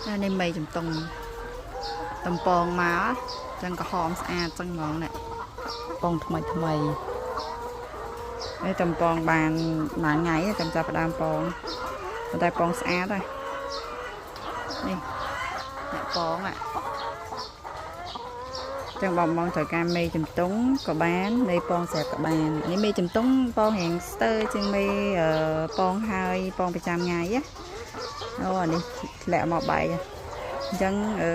តែនេះមេចំតុងតំពងមកចឹងក្រហមស្អាតចឹងហ្មងនេះពងថ្មីថ្មីនេះតំពងបានមួយថ្ងៃ ចាំចាប់ផ្ដើមពង ប៉ុន្តែពងស្អាតហើយនេះអ្នកពងអាចឹងបងបងត្រូវការមេជំទង់ក៏បាន មេពងស្រាប់ក៏បាន។ នេះមេជំទង់ពងរៀងស្ទើជាងមេពងហើយពងប្រចាំថ្ងៃណា។ អូអានេះធ្លាក់មកបែកអញ្ចឹង អឺ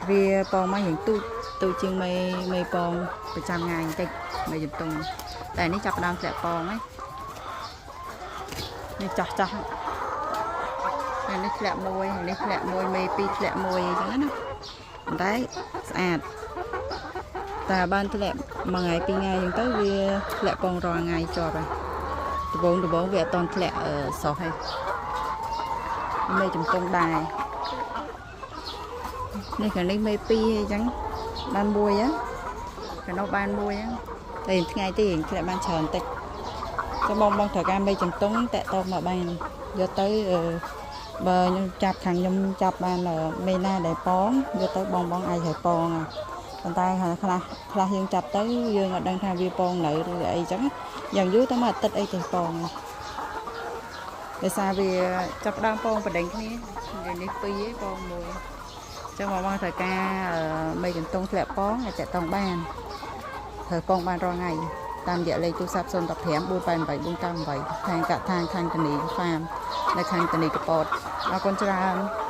វាពងមករៀងទូចទូចជាងមេមេពងប្រចាំថ្ងៃបន្តិច មេជំទង់។ តែនេះចាប់ផ្ដើមធ្លាក់ពងហើយនេះ ចាស់ចាស់ហើយនេះធ្លាក់មួយហើយ នេះធ្លាក់មួយ មេពីរធ្លាក់មួយអញ្ចឹងណា ប៉ុន្តែស្អាតតែបានធ្លាក់មួយថ្ងៃពីរថ្ងៃអញ្ចឹងទៅ វាធ្លាក់ពងរាល់ថ្ងៃជាប់ហើយ។ ដបងដបងវាអត់តន់ធ្លាក់សោះហើយ។ មេជំទង់ដែរនេះ ខាងនេះមេពីរអញ្ចឹងបានមួយហ៎ ខាងនោះបានមួយហ្នឹង តែថ្ងៃទីធ្លាក់បានច្រើនតិចចាំបងបងត្រូវការមេជំទង់តាក់តងមកបានយកទៅ។ បើខ្ញុំចាប់ខាងខ្ញុំចាប់បានមេណាដែលពងយកទៅ បងបងអាចឲ្យពង ប៉ុន្តែខ្លះខ្លះយើងចាប់ទៅយើងអត់ដឹងថាវាពងនៅឬអីចឹង យ៉ាងយូរទៅមួយអាទិត្យអីទៅពង ដោយសារវាចាប់ដើមពងបដិញគ្នានេះពីរឯងពងមួយចឹង។ បងបងត្រូវការមេកន្ទង់ធ្លាក់ពងអាចតាក់តងបាន ត្រូវពងបានរាល់ថ្ងៃ តាមរយៈលេខទូរស័ព្ទ015 488 498 ខាងកថាខាងតានីហ្វាមនៅខាងតានីកពត។ អរគុណច្រើន។